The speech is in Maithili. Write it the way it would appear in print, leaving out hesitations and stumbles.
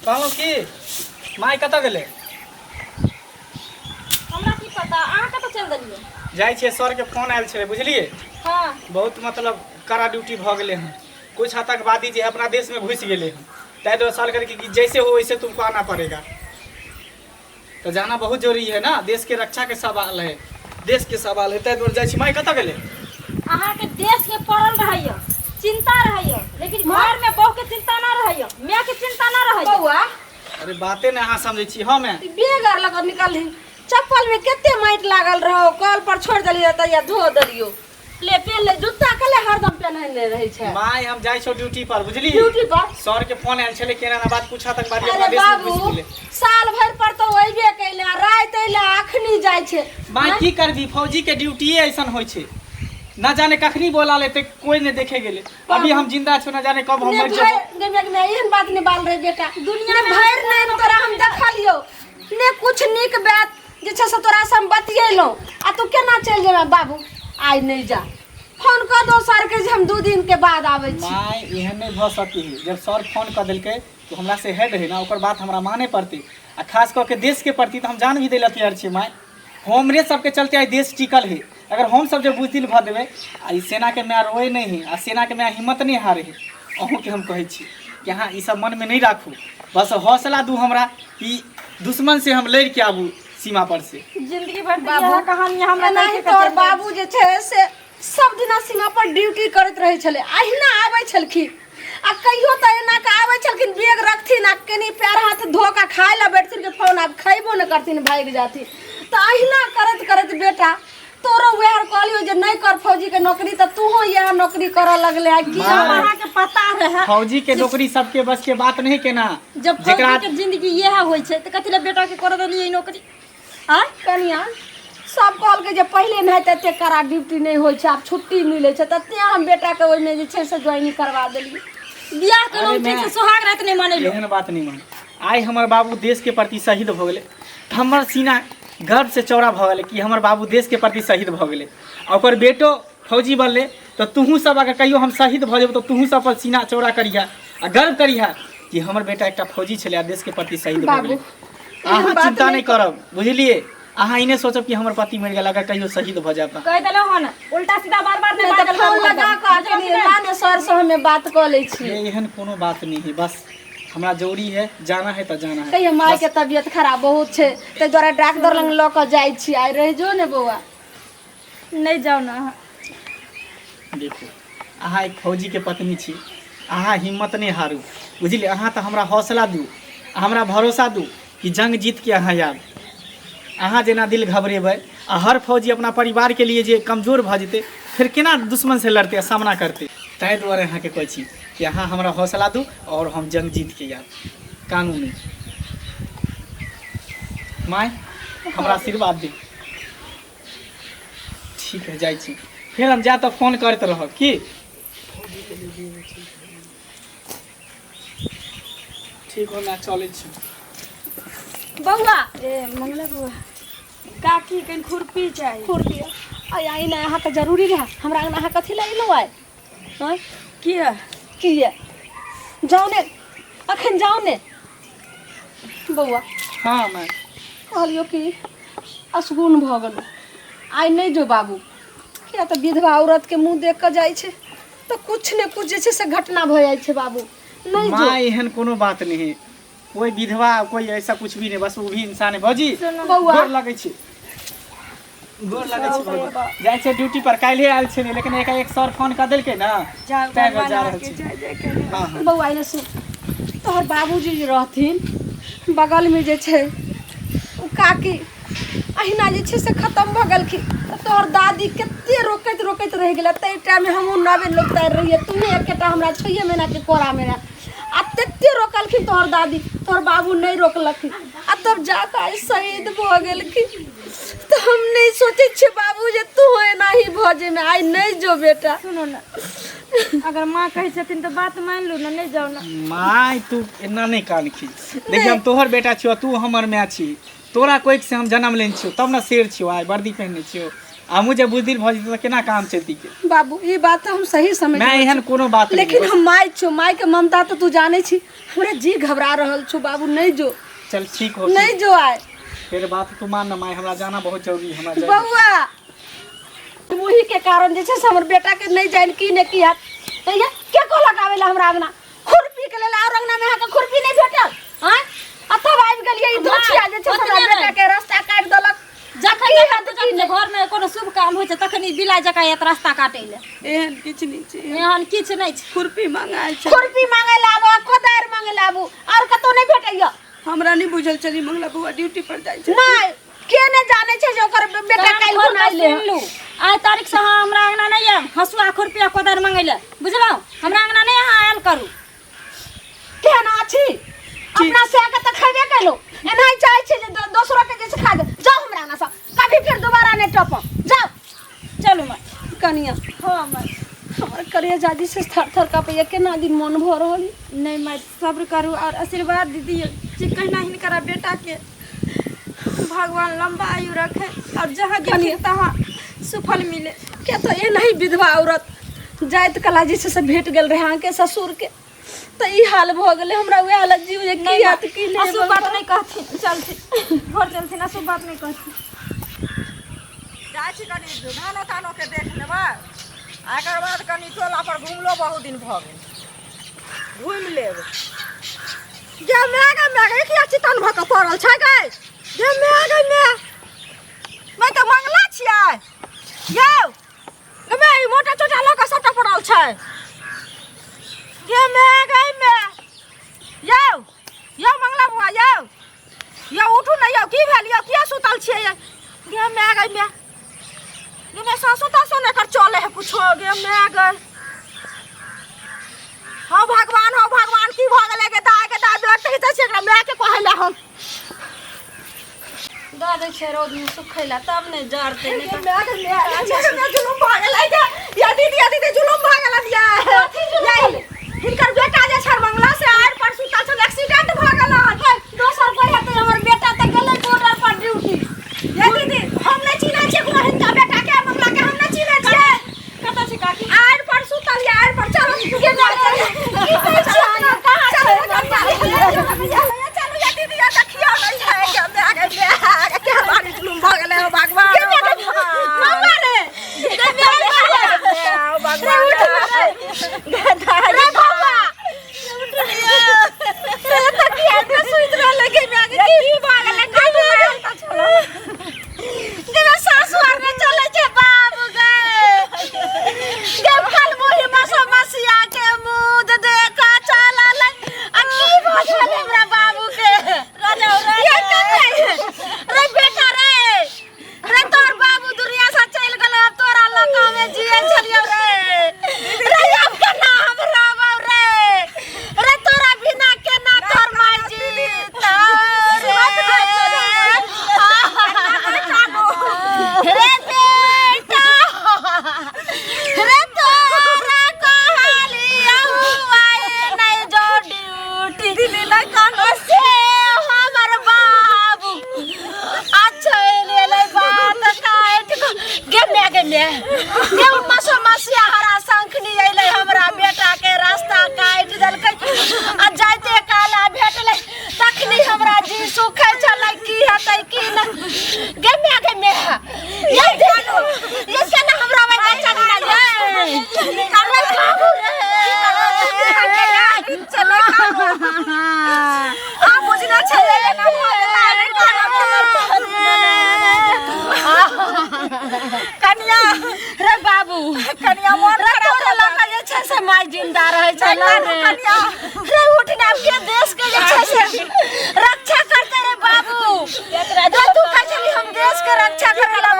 कहलहुँ की माय कतऽ गेलै? हमरा की पता, अहाँ कतऽ चलि देलियै? जाइ छियै, सरके फोन आयल छलै, बुझलियै? हँ। बहुत मतलब कड़ा ड्यूटी भऽ गेलै हँ, कुछ आतंकवादी जे है अपना देशमे घुसि गेलै हँ, ताहि दुआरे सर कहलकै कि जैसे हो वैसे तुमको आना पड़ेगा। तो जाना बहुत जरूरी है ना, देश के रक्षा के सवाल है, देश के सवाल है, ताहि दुआरे जाइ छी। माय कतऽ गेलै? अहाँके देश के पड़ल रहैया, चिंता रहैया, लेकिन घर में बहू के चिंता ना रहैया, माय के चिंता ना रहैया। बौआ, अरे बाते ने अहाँ समझै छी। हँ माय। ई बैग आर लऽ कऽ निकलली, चप्पल में कते माटि लागल रहो, कल पर छोड़ि देलियै तऽ या धो देलियौ। ले पेन ले, जूता कले हरदम पेनहने रहै छै। माय, हम जाइ छौ ड्यूटी पर, बुझली? ड्यूटी पर? सर के फोन आयल छलै केना ना बात कुछ आतंकवादी अपना अरे देश में बाबू, घुसि गेलै। साल भरि पर तऽ अयबे कैले, आ राति अयले अखनी जाइ छै। माय, की करबी, फौजी के ड्यूटीए ऐसन होइ छै, ना जाने कखनी बोला लेते, कोई नहीं देखे गेले। अभी हम जिंदा छो, ना जाने कब हम ने मर भरि जेबो। ने मेघ ने एहन बात ने बाल रे बेटा, दुनिया ने में भरि नहि तोरा हम देखलियौ ने कुछ नीक बात जे छै से तोरा से हम बतियेलहुँ, आ तू केना चलि जेबे बाबू? आइ नहि जा, फोन कऽ दो सरके जे हम 2 दिन के बाद आबै छी। माय, एहन नहि भऽ सकी है। जब सर फोन कऽ देलकै तऽ हमरा से हेड है ना, ओकर बात हमरा माने पड़तै, आ खास कऽ के देश के प्रति तऽ हम जान भी दै लए तैयार छियै। माय, हमरे सबके चलते आइ देश टिकल है। अगर हम सब जे बुजदिल भऽ देबै, आ ई सेनाके माय रोए नहि है, आ सेनाके माय हिम्मत नहि हारे है। अहूँके हम कहै छी कि अहाँ ई सब मनमे नहि राखू, बस हौसला दू हमरा कि दुश्मन से हम लड़ि के आबू सीमा पर से। जिंदगी भर बाबू, बाबू कहानी हमरा एनाही कहि के तोहर चलि बाबू जे छै से सब दिना सीमा पर ड्यूटी करैत रहै छलै, अहिना आबै छलखिन, आ कहियो तऽ एना कऽ आबै छलखिन, बैग रखथिन आ कनि पैर हाथ धो कऽ खाय लए बैठथिन कि फोन आब खयबो नहि करथिन, भागि जाथिन। तऽ अहिना करैत करैत बेटा तोरो वएह कहलियौ जे नहि कर फौजी के नौकरी, तऽ तूहो इएह नौकरी करऽ लगले। आ की माय, हम अहाँके पता रहे फौजी के नौकरी सबके बस के बात नहीं केना। जब जेकरा फौजी के जिंदगी इएह होइ छै तऽ कथी लए बेटा के करऽ देलियै ई नौकरी? आँय कनिया, सब कहलकै जे पहिले नहि तऽ एते कड़ा ड्यूटी नहि होइ छै, आब छुट्टी मिलै छै, तऽ तें हम बेटाके ओहिमे जे छै से ज्वाइनिंग करवा देलियै। बियाह केलहुँ अरे ठीक माय। से सोहाग राति नहि मनेलहुँ। एहन बात नहीं मान। आइ हमर बाबू देश के प्रति शहीद भऽ गेलै तऽ हमर सीना गर्व से चौड़ा भऽ गेलै कि हमर बाबू देश के प्रति शहीद भऽ गेलै, आ ओकर बेटो फौजी बनलै। तऽ तूहू सब अगर कहियो हम शहीद भऽ जेबौ तऽ तूहू सब अपन सीना चौड़ा करिहे आ गर्व करिहे कि हमर बेटा एकटा फौजी छलै आ देश के प्रति शहीद भऽ बाबू, गेलै। एहन अहाँ बात चिंता नहि नहि करब, बुझलियै? अहाँ ई नहि सोचब कि हमर पति मरि गेल, अगर कहियो शहीद भऽ जायब तऽ। कहि देलहुँ हन, उल्टा सीधा बार बार नहि नहि तऽ बाजल फोन करू लगा हरदम। कऽ बुझलहुँ कनि कि नहि? ला ने सर से हमे बात कऽ लै छी। ये एहन कोनो बात नहीं है, बस हमरा जरूरी है, जाना है तऽ जाना है। कहियो माय बस के तबियत खराब बहुत छै, ताहि दुआरे डॉक्टर लग लऽ कऽ जाइ छी। आइ रहि जो ने बौआ। नहि जाउ ने अहाँ। देखू, अहाँ एक फौजीके पत्नी छी, अहाँ हिम्मत नहि हारू, बुझलियै? अहाँ तऽ हमरा हौसला दू, हमरा भरोसा दू कि जंग जीतके अहाँ आयब। अहाँ जेना दिल घबरेबै आ हर फौजी अपना परिवारके लिए जे कमजोर भऽ जेतै, फेर केना दुश्मनसँ लड़तै आ सामना करतै? ताहि दुआरे अहाँके कहै छी कि अहाँ हमरा हौसला दू आओर हम जंग जीतके आयब। कानू नहि माय, हमरा आशीर्वाद दू। ठीक है, जाइ छी। फेर हम जायब तऽ फोन करैत रहब। की ठीक हो ना, चलै छी। बौआ। ए मंगला बौआ, काकी कनि खुरपी चाही। खुरपी? आइ आइ नहि, अहाँके जरूरी रहए? हमरा अङ्गना अहाँ कथी लए एलहुँ आइ? हँ? किया? किया? जाउ ने, अखन जाउ ने बौआ। हाँ माय। कहलियौ कि असगुन भऽ गेलौ, आइ नहि जो बाबू, किया तऽ विधवा औरतके मुँह देख कऽ जाइ छै तऽ कुछ ने कुछ जे छै से घटना भऽ जाइ छै। बाबू, नहि जो। माँ, एहन कोनो बात नहीं है, कोई विधवा कोई ऐसा कुछ भी नहीं, बस वो भी इंसान है। भौजी, बौआ। गोर लगै छी, गोर लगै छी भौजी। जाइ छै ड्यूटी पर, काल्हे आयल छलियै, लेकिन एकाएक सर फोन कऽ देलकै ने, जाउ, तैं भगवान जा रहल अहाँके छी। जय जय करे। हँ हँ। बौआ, एने सुन, तोहर बाबूजी जे रहथिन बगलमे जे छै ओ काकी, अहिना जे छै से खतम भऽ गेलखिन तऽ तोहर दादी कते रोकैत रोकैत रहि गेलै। ताहि टाइममे हमहूँ नवे लोक तारि रहियै, तूहे एकेटा हमरा 6 महीनाके कोरामे रहै, आ तते रोकलखिन तोहर दादी, तोहर बाबू नहि रोकलखिन, आ तब जाकऽ आइ शहीद भऽ गेलखिन। तऽ हम नहि सोचै छियै बाबू जे तू एनाही भऽ जेमे। आइ नहि जो बेटा। सुनू ने, अगर माँ कहै छथिन तऽ बात मानि लू ने, नहि जाउ ने। माय, तू एना नहि कानखी। देखी, हम तोहर बेटा छियौ, तू हमर माय छी। तोरा कोइक से हम जन्म लेने छियौ, तब ने शेर छियौ, आइ वर्दी पहिनने छियौ। हमहूँ जे बुजदिल भऽ जेतै तऽ केना काम चलती के बाबू ई बात तऽ हम सही समझ मैं एहन कोनो बात नहीं लेकिन हम माय छो माय के ममता तऽ तू जानै छी हमरा जी घबरा रहल छो बाबू नहीं जो चल ठीक हो नहीं जो आए फिर बात तू मान ना माय हमरा जाना बहुत जरूरी है हमरा जाए बउआ वही के कारण जे छै से हमर बेटा के नहीं जान की ने की हैत तऽ ये के कहलक आबै ला हमरा अंगना खुरपी के लेल और अंगना में अहाँके खुरपी नहीं भेटल आँय आ तब आबि गेलियै ई दोछिया जे छै से हमरा ओतने बेटा के रास्ता काटि देलक जखन की जखन हैत की जखन नहि घर में कोनो शुभ काम होइ छै तखन ई बिलाइ जकाँ आयत रास्ता काटै लए एहन किछु नहि छै एहन किछु नहि छै खुरपी मंगायल छै खुरपी मांगे ला आबू आ कोदारि मांगे ला आबू और कतौ नहीं भेटैया हमरा नहि बुझल छलै मंगला बौआ ड्यूटी पर जाइ छै नहीं के नहीं जाने छै जे ओकर बेटा कान काल्हि खोल खुना कऽ अइले सुनि लू आइ तारीख से अहाँ हमरा अंगना नहि आयब हँसुआ खुरपी आ कोदारि मंगै लए बुझलहुँ हमरा अंगना नहि अहाँ आयल करू केहन अछि अपना से के तऽ खैबे केलहुँ एनाहि चाहै छी जे दोसरो के जे छै खा दे जाओ हमरा अंगना से कभी फिर दोबारा नहीं टपब जाओ चलू माय कनिया हाँ माय हमर करेजा जे छै थर थर काँपैया केना दिन मन भऽ रहल यऽ नहीं माय सब्र करू और आशीर्वाद दीदी जे कहिना हिनकरा बेटा के भगवान लंबा आयु रखे और जहाँ गेलखिन तहाँ सुफल मिले के तऽ एनाही विधवा औरत जाइत कला जे छै से भेट गेल रहै अहाँके ससुरके तऽ ई हाल भऽ गेलै हमरा वएह हालत जीव जे की हैत की नहि अशुभ बात नहीं कहथिन चलथिन घर चलथिन अशुभ बात नहीं कहथिन जाइ छी कनि धानो तानोके देख लेबै आ एकर बाद कनि टोला पर घुमलो बहुत दिन भऽ गेल घुमि लेब गे माय गे माय गे किया चितन भऽ कऽ पड़ल छै गे गे माय गे माय मैं तऽ मंगला छियै यौ गे माय ई मोटा चोटा लऽ कऽ सबटा पड़ल छै गे माय गे माय यौ यौ मंगला बुआ यौ यौ उठू ने यौ की भेल यौ किया सुतल छियै यै गे माय गे माय गे माय सासो तासो नहि एकर चले है कुछो गे माय गे हौ भगवान हौ भगवान की भऽ गेलै गे दाय गे दाय बेर तऽ जाइ छियै एकरा माय के कहै लए हम दऽ दै छै रौदमे सुखै लए तब ने जरतै नहि गे माय गे माय गे माय जुलुम भऽ गेलै गे या दीदी या दीदी जुलुम भऽ गेलन या हिनकर बेटा जे छै मंगला से आड़ पर सुतल छल एक्सीडेंट भऽ गेलन दोसर कोई हेतै हमर बेटा तऽ गेलै बॉर्डर पर ड्यूटी ये दीदी हम नहि चिन्है छियै कोनो हिनका बेटा के मंगला के हम नहि चिन्है छियै कतऽ छै काकी आड़ पर सुतल या आड़ पर चलो के की कहै छियै अहाँ कहाँ छै चलू या दीदी या देखियौ नहि छै के माय गे माय के बारी जुलुम भऽ गेलै हो भगवान मामा रे रे बाबा रे तऽ किया एते सुति रहलै गे माय गे की भऽ गेलै काटू गे सासु आर नहि चलै छै बाबू गे गे कल मुही मसो मसिया के मुँह देखा चलल आ की भऽ गेल हमरा बाबू के ये कते रे बेटा रे रे तोर बाबू दुनिया से चलि गेलो अब तोरा लग हमे जिए छलियो रे रे अब केना हम रहबौ रे रे तोरा बिना केना तोर माय जीतौ रे रे बेटा रे तोरा कहलियौ आए नहीं जो ड्यूटी से हमर बाबू अच्छा एले बात काट गे मैं गे मैं गे मसो मसिया हरा शंखनी अइले हमरा बेटा के रास्ता काटि देलकै आ जाइते काला भेटलै तखनी हमरा जी सुखै छलै की हेतै की नहि गे मैं गे मैं ये देखो ये केना हमरा बच्चा बिना ये अरे बाबू रे चलो आ बुझना छलै एना भऽ गेलै कनिया रे बाबू कनिया मोन रे खराब तोरा लऽ कऽ जे छै से माय जिंदा रहै छै कनिया रे कनिया रे उठ ने आब के देश के जे छै से रक्षा करते रे बाबू रे तू कहै छली हम देश के रक्षा करे ला